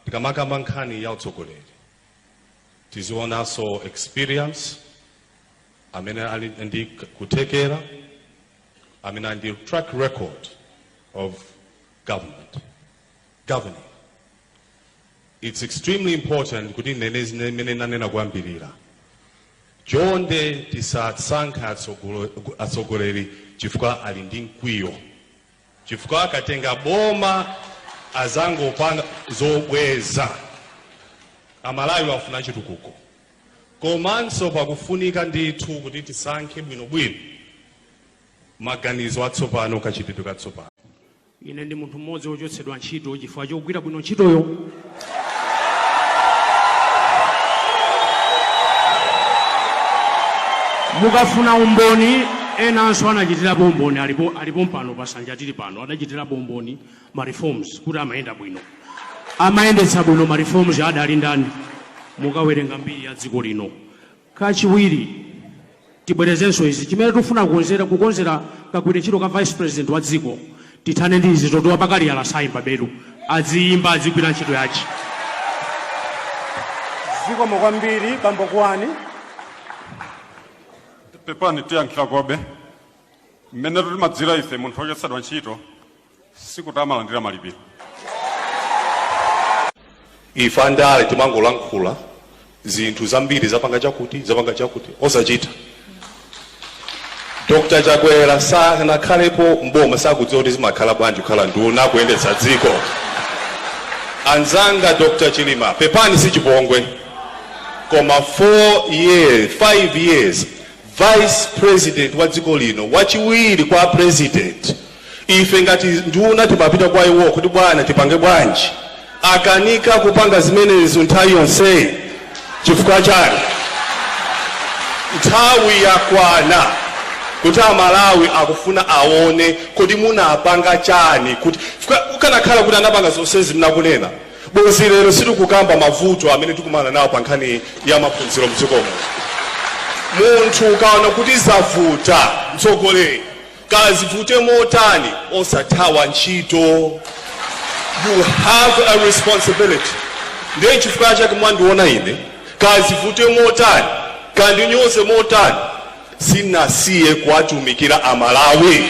Tikamakamba nkhani ya utsogoleri, tizionanso experience, amene ali ndi kuthekera, amene ali ndi track record of government governing. It's extremely important kuti nene zimene nanena kuyambirira, chonde tisasankhe atsogoleri chifukwa ali ndi mkwiyo, chifukwa akatenga boma azangopanga zobweza. Amalawi afuna chitukuko, komanso pakufunika ndithu kuti tisankhe bwinobwino maganizo atsopano, kachitidwe katsopano. Ine ndi munthu mmodzi wochotsedwa ntchito chifukwa chogwira bwino ntchitoyo. Mukafuna umboni, enanso anachitirapo umboni, alipo, alipo pano pasanja tili pano, adachitirapo umboni ma reforms kuti amayenda bwino, amayendetsa bwino ma reforms adali ndani? Mukawerenga mbiri ya dziko lino. Kachiwiri, tibwerezenso izi chimene tikufuna kukonzera kagwire ntchito ka vice president wa dziko, tithane ndi izi zoti wapakaliyala sayimba beru, adziyimba adzigwira ntchito yace. Zikomo kwambiri, bambo Kwani. Pepani, tiyankhira kobe mmene timadzira ife. Munthu wochotsedwa ntchito sikuti amalandira malipiro. Ife andale timangolankhula zinthu zambiri, zapanga chakuti, zapanga chakuti, osachita. Dr Chakwera sanakhalepo mboma, sakudziwa kuti zimakhala bwanji kukhala nduna kuyendetsa dziko. Anzanga Dr Chilima, pepani, si chipongwe, koma 4 years, 5 years vice president wa dziko lino, wachiwiri kwa president, ife ngati nduna timapita kwa iwo kuti, "Bwana, tipange bwanji?" Akanika kupanga zimenezo nthawi yonseyi chifukwa chani? Nthawi yakwana kuti Amalawi akufuna aone kuti munapanga chani, kuti ukanakhala kuti anapanga zonsezi mnakunena bwenzi lero sitikukamba mavuto amene tikumana nawo pa nkhani ya maphunziro mdzikomo. Munthu ukaona kuti zavuta, mtsogoleri, kazivute motani, osathawa ntchito. You have a responsibility. Ndiye chifukwa chake mwandiona ine, kazivute motani, kandinyoze motani, sinasiye kuwatumikira Amalawi.